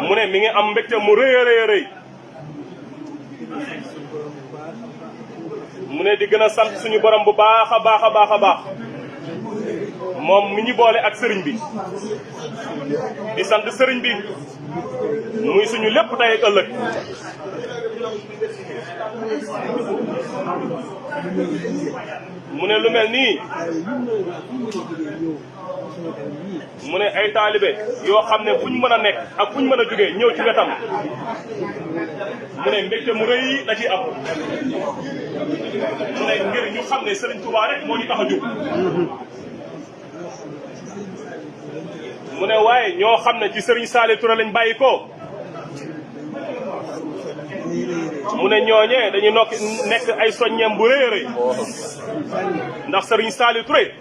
mu ne mi ngi am mbégte mu rëy a rëy a rëy mu ne di gën a sant suñu borom bu baax a baax a baax a baax moom mi ñu boole ak sëriñ bi di sant sëriñ bi muy suñu lépp tey ak ëllëg mu ne lu mel nii mu ne ay taalibe yoo xam ne fu ñu mën a nekk ak fu ñu mën a jógee ñëw ci wetam mu ne mbégte mu rëy la ci am mu ne ngir ñu xam ne Serigne Touba rek moo ñu tax a jóg mu ne waaye ñoo xam ne ci Serigne Saliou Touré lañ bàyyi ko mu ne ñooñee dañuy nekk ay soññeem bu rëy a rëy ndax Serigne Saliou Touré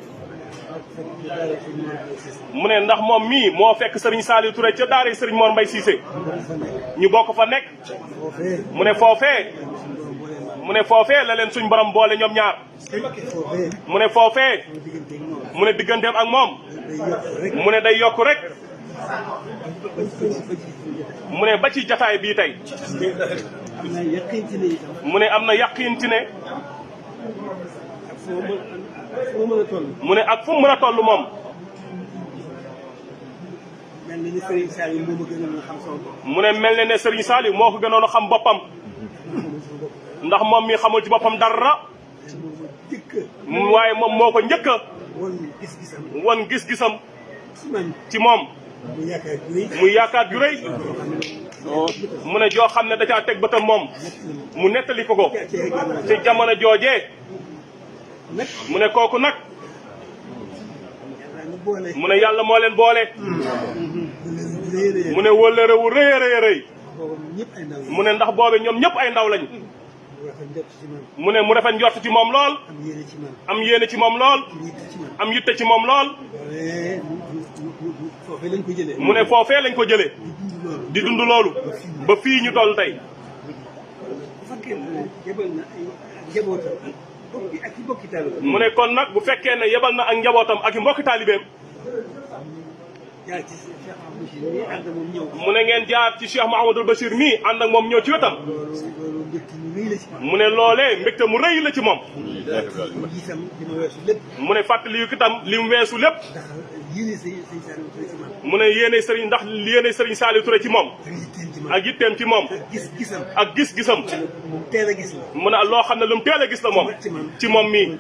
mu ne ndax moom mii moo fekk Serigne Saliou Touré ca daara Serigne Mor Mbaye Cissé ñu bokk fa nekk mu ne foofee la leen suñ borom boole ñoom ñaar mu ne foofee mu ne digganteem ak moom mu ne day yokk rek mu ne ba ci jataay bii tey mu ne am na yàqinti ne mu ne ak fu mu mën a toll moom mu ne mel na ne Serigne Saliou moo ko gënoon a xam boppam ndax moom mi xamul ci boppam dara waaye moom moo ko njëkk a won gis-gisam ci moom muy yaakaar ju rëy mu ne joo xam ne da caa teg bëtam moom mu nettali ko ko ci jamono joojee mu ne kooku nag mu ne yàlla moo leen boole mu ne wëllëre wu rëy a rëy a rëy mu ne ndax boobe ñoom ñëpp ay ndaw lañ mu ne mu rafet njort ci moom lool am yéene ci moom lool am yitte ci moom lool mu ne foofee lañ ko jëlee di dund loolu ba fii ñu toll tey mu ne kon nag bu fekkee ne yebal na ak njabootam ak i mbokki taalibeem mu ne ngeen jaar ci Cheikh Mouhamadul Bachir mii ànd ak moom ñëw ci wetam mu ne loolee mbégte mu rëy la ci moom mu ne fàttali yu itam li mu weesu lépp mu ne yéene sëriñ ndax yéene sëriñ Saliou Touré ci moom ak yitteem ci moom ak gis-gisam mu ne loo xam ne lu mu teel a gis la moom ci moom mii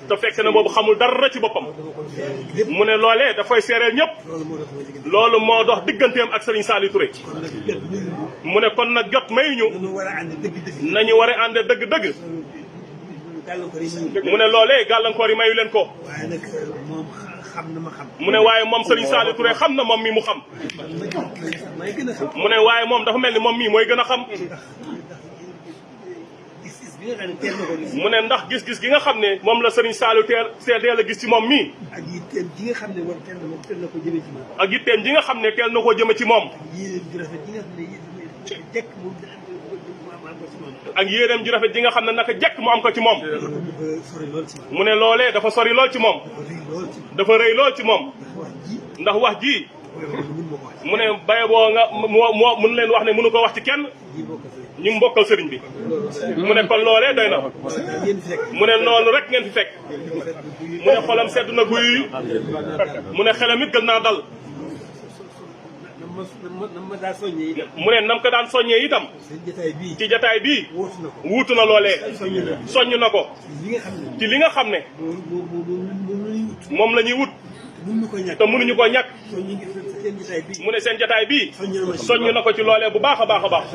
te fekk na boobu xamul dara ci boppam mu ne loolee dafay seereel ñëpp loolu moo dox digganteem ak sëriñ Saliou Touré mu ne kon nag jot mayuñu nañu war a ànd dëgg-dëgg mu ne loolee gàllankoor yi mayu leen ko mu ne waaye moom Serigne Saliou Touré xam na moom mii mu xam mu ne waaye moom dafa mel ni moom mii mooy gën a xam mu ne ndax gis-gis gi nga xam ne moom la Serigne Saliou teel a gis ci moom mii ak yitteem ji nga xam ne teel na ko jëme ci moom ak yitteem ji nga xam ne teel na koo jëme ci moom ak yéeneem ju rafet ji nga xam ne naka jekk mu am ko ci moom mu ne loolee dafa sori lool ci moom dafa rëy lool ci moom ndax wax ji mu ne baye boo nga moo mun leen wax ne mënu ko wax ci kenn ñu mbokkal sëriñ bi mu ne kon loolee doy na mu ne noonu rek ngeen fi fekk mu ne xolam sedd na guy mu ne xelam it gën naa dal mu ne nam ko daan soññee itam ci jataay bii wuutu na loolee soññ na ko ci li nga xam ne moom la ñuy wut te mënuñu ko ñàkk mu ne seen jataay bii soññ na ko ci loolee bu baax a baax a baax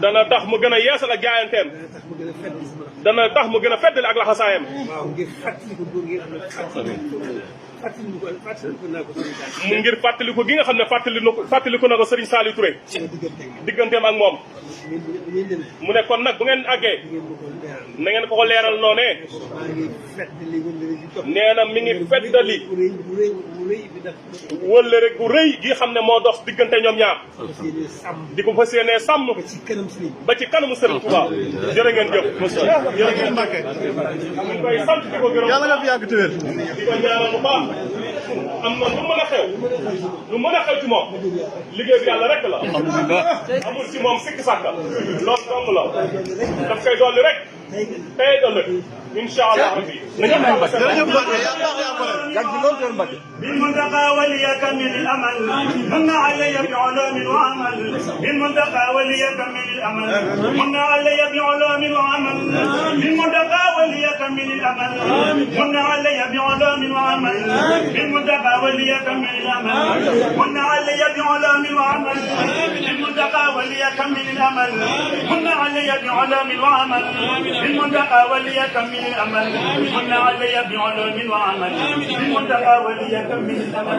dana tax mu gën a yeesal ak jaayanteem dana tax mu gën a feddali ak laxasaayam mu ngir fàttaliku gi nga xam ne fàttaliku na ko Serigne Saliou Touré digganteem ak moom mu ne kon nag bu ngeen àggee na ngeen ko leeral noonee nee na mi ngi feddali wëllëre gu rëy gi xam ne moo dox diggante ñoom ñaar di ko fas yéenee sàmm ba ci kanamu Serigne Touba jërë ngeen jëf jërë ngeen Mbàkke ñu koy sant di ko gërëm yàlla nga fi yàgg te wér di ko ñaanal bu baax am na lu mën a xew lu mën a xew ci moom liggéey bi yàlla rek la amul ci moom sikki sàkka loolu dong la daf koy dolli rek tey dolli incha allah rabbi بالمنتقى وليكمل الامل من علي بعلوم وعمل بالمنتقى وليكمل الامل من علي بعلوم وعمل بالمنتقى وليكمل الامل من علي بعلوم وعمل بالمنتقى وليكمل الامل من علي بعلوم وعمل بالمنتقى وليكمل الامل من علي بعلوم وعمل بالمنتقى وليكمل الامل من علي بعلوم وعمل بالمنتقى وليكمل الامل